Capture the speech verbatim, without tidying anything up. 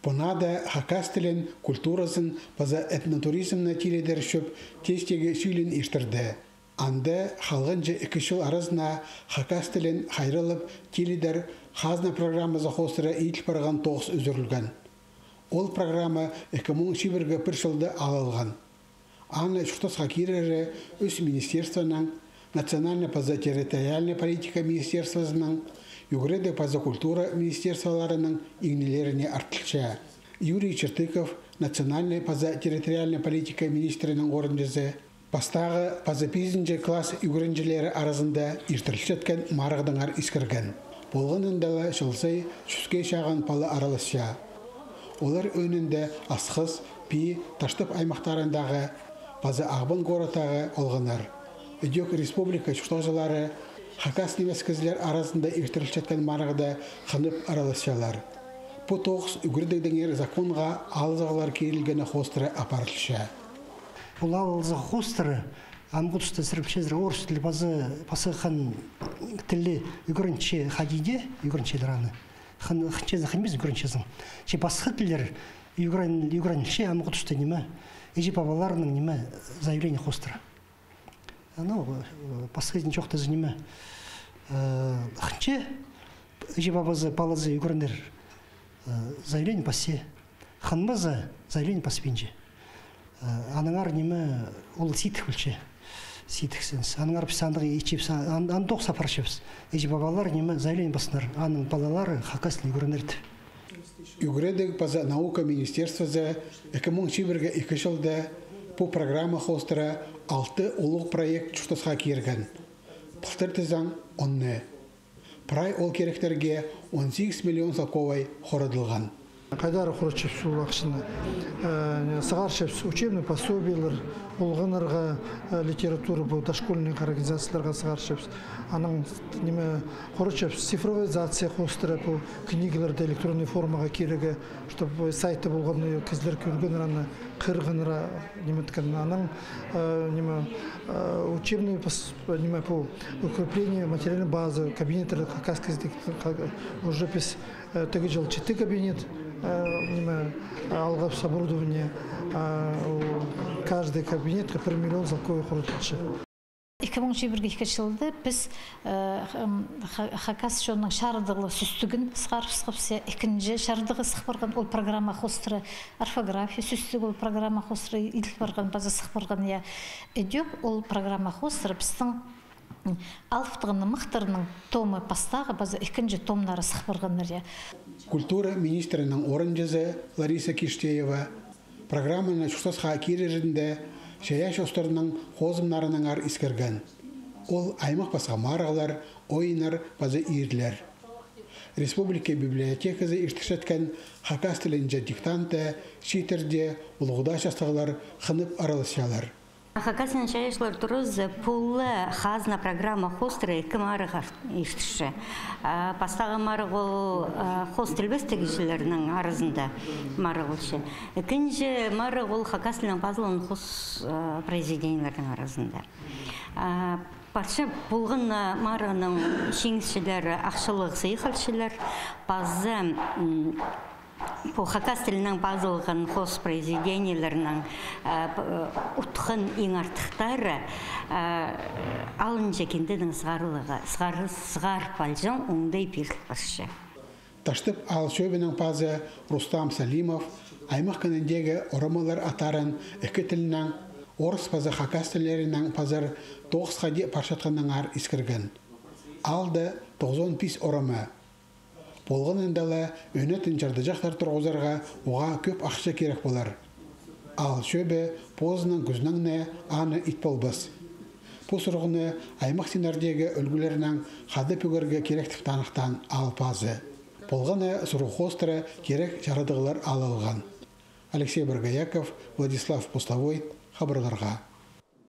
Пу наада хакас тілін, культуразын паза этнотуризмні тилідер чӧп тестегі сӱлін иртірді. Анда халғанҷы ікі чыл аразына хакас тілін хайраллап тилідер хазна программазы хоостыра иділ парған тоғыс ӱзӱрілген. Ол программа ікі муң чибіргі пір чылда алылған. Аны чуртасха кирері ӱс министерствоның, национальнай паза территориальнай политика министерствозының, ӱгредіг паза культура министерстволарының иңнілеріне артылча. Юрий Чертыков, национальнай паза территориальнай политика министрінің орынҷызы, пастағы паза пизінҷі класс ӱгренҷілері аразында иртірілчеткен марығдаңар искірген. Полғанында ла чыл сай чӱске чағын пала араласча. Олар ӧӧнінде Асхыс, Пии, Таштып аймахтарындағы паза Ағбан городтағы олғаннар. Ідӧк республика чуртағҷылары хакас нимес кізілер аразында иртірілчеткен марығда хынып араласчалар. Пу тоғыс ӱгредігдеңер законға алызығлар кирілгені хоостыра апарылча. Ол алызығ хоостыра амғы туста сірер пілчезер, орыс тілі паза пасха хан тілі ӱгренче, хайди дее ӱгренчелер аны. Хан, хынчазың, хынмазың, ӱгренчезің. Че пасха тіллер ӱгрен-, ӱгренілче амғы туста ниме, іҷе-пабаларының ниме, заявление хоостыра. Ну, э, пасха ізін чоохтаза ниме, э, хынча, іҷе-пабазы, палазы ӱгренер, э, заявление пасча. Хынмаза, заявление паспинча. Э, аннаңар ниме, ол сидік полча. Сидіксінс. Аннаңар піс андағ итчебіс, ан-, андох сапарчабыс. Іҷе-пабалар ниме, заявление пассыннар, аның палалары хакас тілін ӱгренер тіп. Ӱгредіг паза наука министерствозы ікі муң чибіргі ікі чылда пу программа хоостыра алты улуғ проект чуртасха кирген. Пылтыр тізең, онны. Прай ол киректерге он сигіс миллион салковай хорадылған. Хайдар хоратчабыс ол ахчаны? Э, сығарчабыс учебный пособиелер, олғаннарға, э, литература, пу дошкольный организацияларға сығарчабыс. Анаң, ниме, хоратчабыс цифровизация хоостыра, пу книгаларды электронный формаға кирерге, чтобы сайтта полған, э, кізілер кӧргеннер аны, хығырғаннар, ниме иткеннер. Анаң, э, ниме, э, учебный пос-, ниме, пу укрепление материальной базы, кабинеттер хакасский язык, ха-, уже піс, э, тігі чыл читі кабинет, э, ниме, алғабыс оборудование, а, у, каждый кабинетке пір миллион салковай хоратылча. Ікі муң чибіргі ікі чылда піс, э, х-, м, ха-, хакас чонның чарыдығлығ сӧстігін сығарыбысхабыс, я, ікінҷі чарыдығы сых парған ол программа хоостыра, орфография сӧстіг ол программа хоостыра иділ парған, паза сых парған, я. Ідӧк ол программа хоостыра пістің, м, алыптығ нымахтарның томы пастағы паза ікінҷі томнары сых парғаннар, я. Культура министрінің орынҷызы Лариса Киштеева программаны чуртасха кирерінде чайаачы устарның хозымнарынаңар искірген. Ол аймах пасха марығлар, ойыннар паза иирлер. Республика библиотеказы иртірчеткен хакас тілінҷе диктантта чииттерде улуғ даа частығлар хынып араласчалар. Хакас тілінең чайаачылар туразы пу ла хазна программа хоостыра ікі марығ иртірче. А, пастағы марығ ол, а, хоос тілбестіг кізілернің аразында марығ полча. Ікінҷі марығ ол хакас тілінең пазылған хоос, а, произведениелернің аразында. А, парча полған, а, марығның чиңісчілері ахчалығ сыйых алчалар. Паза, м, пу хакас тілінең пазылған хоос произведениелернің, а, п-, а, утхан иң артыхтары, а, алынҷа кинденің сығарылығы, сығар-, сығарып алҷаң оңдай пиріл парча. Таштып аал чӧбінің пазы Рустам Салимов аймах кініндегі орамалар аттарын ікі тілінең, орыс паза хакас тіллерінең пазар тоғыс хайди парчатханнаңар искірген. Аалда тоғызон пис орама. Полғанында ла ӧнетін чардыҷахтар турғызарға уғаа кӧп ахча кирек полар. Аал чӧбі позының кӱзінеңне аны ит полбас. Пу сурығны аймах синнердегі ӱлгӱлернең хада пӱгерге кирек тіп таныхтаан аал пазы. Полғаны сурығ хоостыра кирек чарыдығлар алылған. Алексей Боргояков, Владислав Пустовой, хабарларға.